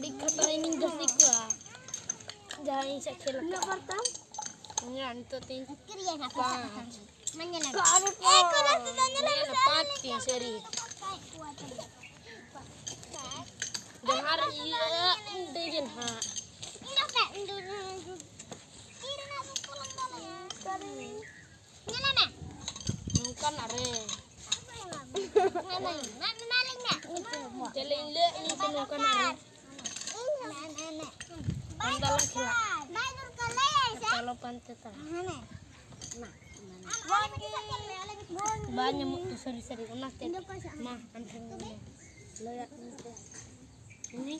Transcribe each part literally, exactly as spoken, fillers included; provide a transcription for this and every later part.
ᱫᱤᱠᱠᱷᱟᱛ ᱤᱧ ᱡᱟᱹᱥᱛᱤ ᱠᱚᱣᱟ᱾ ᱡᱟᱦᱟᱸ ᱤᱧ ᱥᱟᱶ ᱠᱷᱮᱞ ᱟᱠᱟᱫ᱾ ᱤᱧᱟᱹᱜ ᱱᱤᱛᱚᱜ ᱛᱤᱧ ᱯᱟᱸᱪ᱾ ᱧᱮᱞ ᱢᱮ᱾ ᱯᱟᱸᱪ ᱴᱤ ᱥᱮ ᱡᱟᱦᱟᱸ ᱨᱮ ᱤᱭᱟᱹ ᱩᱱᱤ ᱜᱮ ᱱᱟᱦᱟᱜ᱾ ᱧᱮᱞ ᱢᱮ᱾ ᱱᱚᱝᱠᱟᱱᱟᱜ ᱨᱮ᱾ ᱪᱮᱫ ᱞᱤᱧ ᱞᱟᱹᱭᱟ, ᱤᱧ ᱥᱮ ᱱᱚᱝᱠᱟᱱᱟᱜ ᱨᱮ᱾ ᱟᱢ ᱫᱚ ᱟᱞᱚᱢ ᱠᱷᱮᱞᱟ᱾ ᱪᱚᱞᱚ ᱯᱟᱱᱛᱮ ᱛᱟᱲᱟ᱾ ᱵᱟᱝ ᱧᱟᱢᱚᱜ ᱛᱚ, ᱥᱟᱹᱨᱤ ᱥᱟᱹᱨᱤ, ᱚᱱᱟᱛᱮ᱾ ᱢᱟ, ᱟᱢ ᱴᱷᱮᱱ ᱜᱮ᱾ ᱞᱟᱹᱭᱟᱜ ᱢᱮ᱾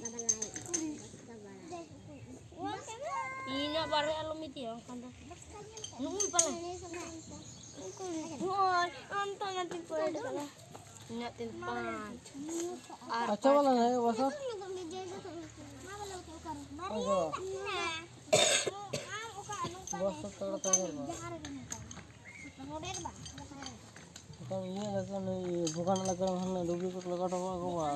ᱤᱧᱟᱹᱜ ᱵᱟᱨᱦᱮ ᱟᱞᱚᱢ ᱤᱫᱤᱭᱟ, ᱵᱟᱝᱠᱷᱟᱱ ᱫᱚ᱾ ᱱᱩᱜᱼᱩᱭ ᱯᱟᱞᱮ᱾ ᱱᱚᱜᱼᱚᱭ, ᱟᱢ ᱛᱚ ᱚᱱᱟ ᱛᱤᱧ ᱯᱚᱭᱮᱱᱴ ᱠᱟᱱᱟ᱾ ᱤᱧᱟᱹᱜ ᱛᱤᱱ ᱯᱟᱸᱪ᱾ ᱟᱨ ᱟᱪᱪᱷᱟ, ᱯᱟᱸᱪ ᱵᱟᱞᱟ ᱠᱟᱱᱟ᱾ ᱦᱮᱸ, ᱵᱚᱥᱚ᱾ ᱚᱱᱠᱟ᱾ ᱵᱚᱥᱚ, ᱛᱟᱲᱟ, ᱛᱟᱲᱟ, ᱛᱟᱲᱟ᱾ ᱱᱚᱰᱮ ᱫᱚ ᱵᱟᱝ᱾ ᱱᱤᱛᱚᱝ ᱤᱭᱟᱹ ᱞᱮᱠᱟ ᱱᱩᱭ ᱫᱚᱠᱟᱱ ᱞᱮᱠᱟ ᱦᱟᱱᱮ ᱰᱩᱵᱞᱤᱠᱮᱴ ᱞᱟᱜᱟᱣ ᱦᱚᱴᱚ ᱠᱟᱜ ᱠᱚ ᱵᱟ᱾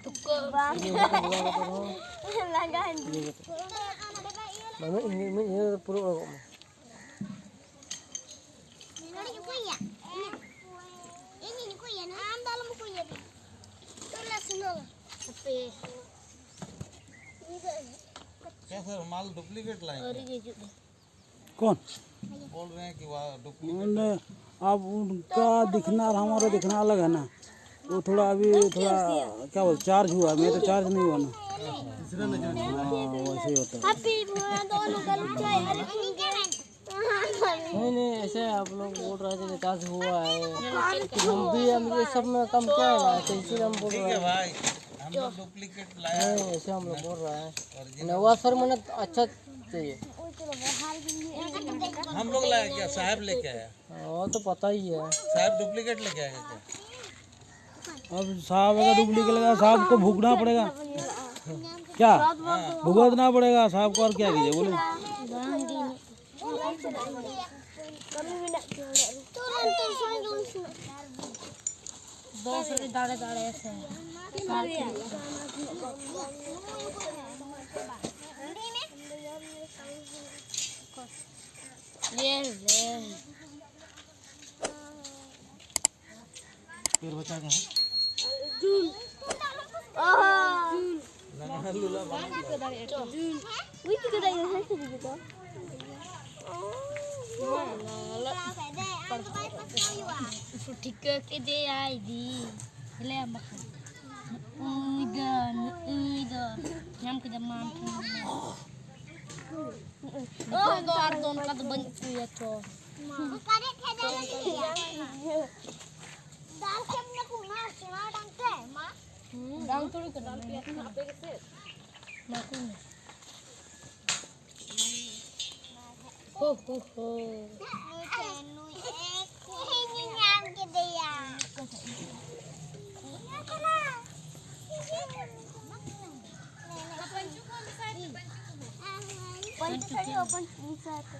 ᱛᱩᱠᱟᱹ᱾ ᱤᱭᱟᱹ ᱠᱟᱛᱮ ᱞᱟᱜᱟᱣ ᱠᱟᱛᱮ ᱨᱮᱦᱚᱸ ᱞᱟᱸᱜᱟ ᱦᱮᱱ᱾ ᱤᱭᱟᱹ ᱠᱟᱛᱮ᱾ ᱵᱟᱝ, ᱢᱤᱫ, ᱢᱤᱫ ᱤᱭᱟᱹ ᱯᱩᱨᱟᱹ ᱚᱰᱚᱠᱚᱜ ᱢᱟ᱾ ᱱᱚᱰᱮ ᱜᱮ ᱚᱠᱚᱭ ᱭᱟ? ᱤᱧ, ᱤᱧ ᱚᱠᱚᱭ ᱭᱟ? ᱟᱢ ᱫᱚ ᱟᱞᱚᱢ ᱚᱠᱚᱭ ᱭᱟ᱾ ᱛᱚᱞᱟ ᱥᱩᱱᱩᱢ᱾ ᱦᱟᱯᱮ᱾ ᱤᱧ ᱫᱚ ᱠᱮᱥᱮ ᱨᱩᱢᱟᱞ ᱰᱩᱯᱞᱤᱠᱮᱴ ᱞᱟᱭᱮᱸ ᱟᱹᱣᱨᱤ ᱜᱮ ᱦᱤᱡᱩᱜ ᱫᱚ᱾ कौन? बोल रहे हैं कि वह डुप्लीकेट है। अब उनका दिखना और हमारा दिखना अलग है ना। वो थोड़ा अभी थोड़ा क्या बोलते, चार्ज हुआ, मैं तो चार्ज नहीं हुआ ना। हाँ, वैसे ही होता है। नहीं, नहीं, ऐसे आप लोग बोल रहे थे कि चार्ज हुआ है। हम भी, हम ये सब में कम क्या है ना, तो इसीलिए हम बोल रहे हैं। भाई, हम लोग डुप्लीकेट लाया। नहीं, ऐसे हम लोग बोल रहे हैं। नहीं, वह सर मैंने अच्छा चाहिए। हम लोग लाया क्या? साहब लेके आया। हाँ, वो तो पता ही है। साहब डुप्लीकेट लेके आया क्या? अब साहब अगर डुप्लीकेट लगा, साहब को भुगतना पड़ेगा। क्या? भुगतना पड़ेगा साहब को, और क्या कीजिए बोलो। ᱵᱚᱥ ᱨᱮ ᱫᱟᱲᱮ ᱫᱟᱲᱮ ᱥᱮ᱾ ᱧᱮᱞ ᱞᱮ᱾ ᱯᱮᱲ ᱵᱟᱪᱟ ᱜᱮ ᱦᱟᱸᱜ᱾ ᱚᱦᱚ᱾ ᱞᱟᱜᱟ ᱞᱩᱞᱟ ᱵᱟᱝ᱾ ᱩᱭ ᱛᱤᱠᱟᱹ ᱫᱟᱭ ᱦᱟᱸᱜ ᱛᱤᱠᱟᱹ ᱫᱚ᱾ ᱴᱷᱤᱠᱟᱹ ᱠᱮᱫᱮᱭᱟᱭ ᱫᱤ᱾ ᱞᱟᱹᱭᱟᱢ ᱵᱟᱠᱷᱟᱱ᱾ ᱩᱭ ᱫᱚ, ᱩᱭ ᱫᱚ᱾ ᱧᱟᱢ ᱠᱮᱫᱟ ᱢᱟᱢ ᱴᱷᱮᱱ᱾ ᱱᱤᱛᱚᱜ ᱫᱚ ᱟᱨ ᱫᱚ ᱚᱱᱠᱟ ᱫᱚ ᱵᱟᱹᱧ ᱩᱛᱩᱭᱟ ᱛᱚ᱾ ᱰᱟᱝ ᱛᱩᱲᱤ ᱠᱚ ᱰᱟᱝ ᱯᱮᱭᱟ ᱠᱟᱱᱟ ᱟᱯᱮ ᱜᱮᱥᱮ? ᱢᱟ ᱠᱚ ᱢᱮ᱾ ᱦᱳ, ᱦᱳ, ᱦᱳ᱾ ᱱᱩᱭ ᱮ ᱧᱟᱢ ᱠᱮᱫᱮᱭᱟ᱾ ᱯᱟᱹᱧᱪᱩ ᱠᱚ ᱢᱮᱥᱟᱭ ᱯᱮ, ᱯᱟᱹᱧᱪᱩ ᱠᱚ᱾ ᱯᱟᱹᱧᱪᱩ ᱥᱟᱹᱲᱤ ᱦᱚᱸ ᱯᱟᱹᱧᱪᱩ ᱢᱮᱥᱟᱭ ᱯᱮ᱾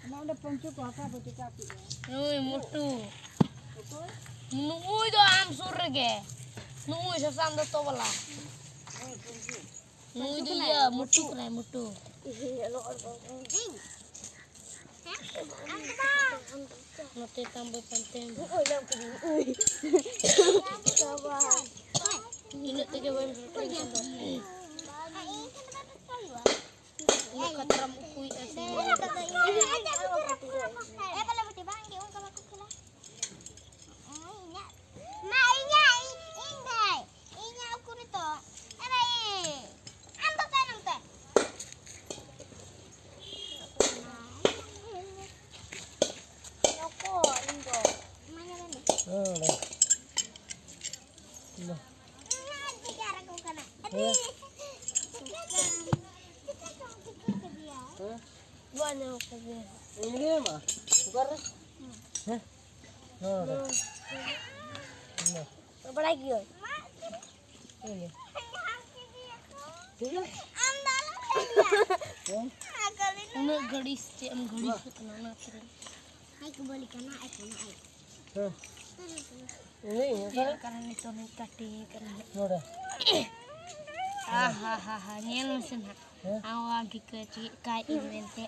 ᱚᱱᱟ ᱚᱸᱰᱮ ᱯᱟᱹᱧᱪᱩ ᱠᱚ ᱦᱟᱥᱟ ᱠᱚ ᱪᱮᱠᱟ ᱠᱮᱫᱼᱟ? ᱱᱩᱭ ᱢᱚᱴᱩ᱾ ᱚᱠᱚᱭ? ᱱᱩᱭ ᱫᱚ ᱟᱢ ᱥᱩᱨ ᱨᱮᱜᱮ᱾ ᱱᱩᱭ ᱥᱟᱥᱟᱝ ᱫᱚᱛᱚ ᱵᱟᱞᱟ᱾ ᱦᱳᱭ, ᱯᱟᱹᱧᱪᱩ᱾ ᱱᱩᱭ ᱫᱚ ᱤᱭᱟᱹ, ᱢᱚᱴᱩ ᱠᱟᱱᱟᱭ, ᱢᱚᱴᱩ᱾ ᱱᱚᱛᱮ ᱛᱟᱢᱵᱚ ᱯᱟᱱᱛᱮ᱾ ᱤᱱᱟᱹᱜ ᱛᱮᱜᱮ ᱵᱟᱹᱧ ᱩᱱᱟᱹᱜ ᱠᱷᱟᱛᱨᱟᱢ ᱩᱠᱩᱭᱮᱫᱼᱟ ᱥᱮ? ᱢᱟ, ᱤᱧᱟᱹᱜ, ᱤᱧ ᱫᱟᱹᱭ, ᱤᱧᱟᱹᱜ ᱩᱠᱩᱨ ᱱᱤᱛᱚᱜ᱾ ᱟᱨᱮ, ᱟᱢ ᱫᱚ ᱛᱟᱭᱱᱚᱢ ᱛᱮ᱾ ᱱᱚᱠᱚ, ᱤᱧ ᱫᱚ᱾ ᱢᱟ, ᱧᱮᱞ ᱢᱮ᱾ ᱦᱮᱸ, ᱚᱸᱰᱮ᱾ ᱤᱧᱟᱹᱜ ᱵᱮᱡᱟᱨ ᱟᱠᱚ ᱠᱟᱱᱟ᱾ ᱦᱮᱸ᱾ ᱪᱤᱠᱟᱹ ᱪᱚᱝ, ᱪᱤᱠᱟᱹ ᱪᱚᱝ ᱪᱤᱠᱟᱹ ᱠᱮᱫᱮᱭᱟ᱾ ᱦᱮᱸ᱾ ᱵᱟᱹᱧ ᱧᱟᱢ ᱠᱮᱫᱮᱭᱟ᱾ ᱤᱧ ᱞᱟᱹᱭ ᱟᱢᱟ, ᱚᱠᱟᱨᱮ? ᱦᱮᱸ? ᱱᱚᱰᱮ᱾ ᱵᱟᱲᱟᱭ ᱜᱤᱭᱟᱹᱧ᱾ ᱤᱭᱟᱹ᱾ ᱴᱷᱤᱠ ᱜᱮᱭᱟ? ᱦᱮᱸ? ᱩᱱᱟᱹᱜ ᱜᱷᱟᱹᱲᱤᱡ ᱪᱮᱫ ᱮᱢ ᱜᱷᱟᱹᱲᱤᱡ ᱠᱟᱱᱟ ᱚᱱᱟ ᱠᱚᱨᱮ? ᱟᱡ ᱠᱚ ᱵᱚᱞᱤ ᱠᱟᱱᱟ, ᱟᱡ ᱠᱟᱱᱟ, ᱟᱡ᱾ ᱦᱮᱸ᱾ ᱤᱧ ᱫᱚ ᱤᱧ ᱚᱠᱟᱨᱮ? ᱚᱠᱟᱨᱮ ᱱᱤᱛᱚᱜ ᱱᱩᱭ ᱠᱟᱹᱴᱤᱡ ᱠᱟᱱᱟ ᱦᱟᱸᱜ᱾ ᱱᱚᱰᱮ᱾ ᱟᱦᱟ ᱦᱟ ᱦᱟ, ᱧᱮᱞ ᱢᱮᱥᱮ ᱱᱟᱦᱟᱜ᱾ ᱦᱮᱸ? ᱟᱣᱟ ᱵᱷᱤᱠᱟᱹ ᱪᱮᱫ ᱠᱟᱭ ᱤᱧ ᱢᱮᱱᱛᱮ᱾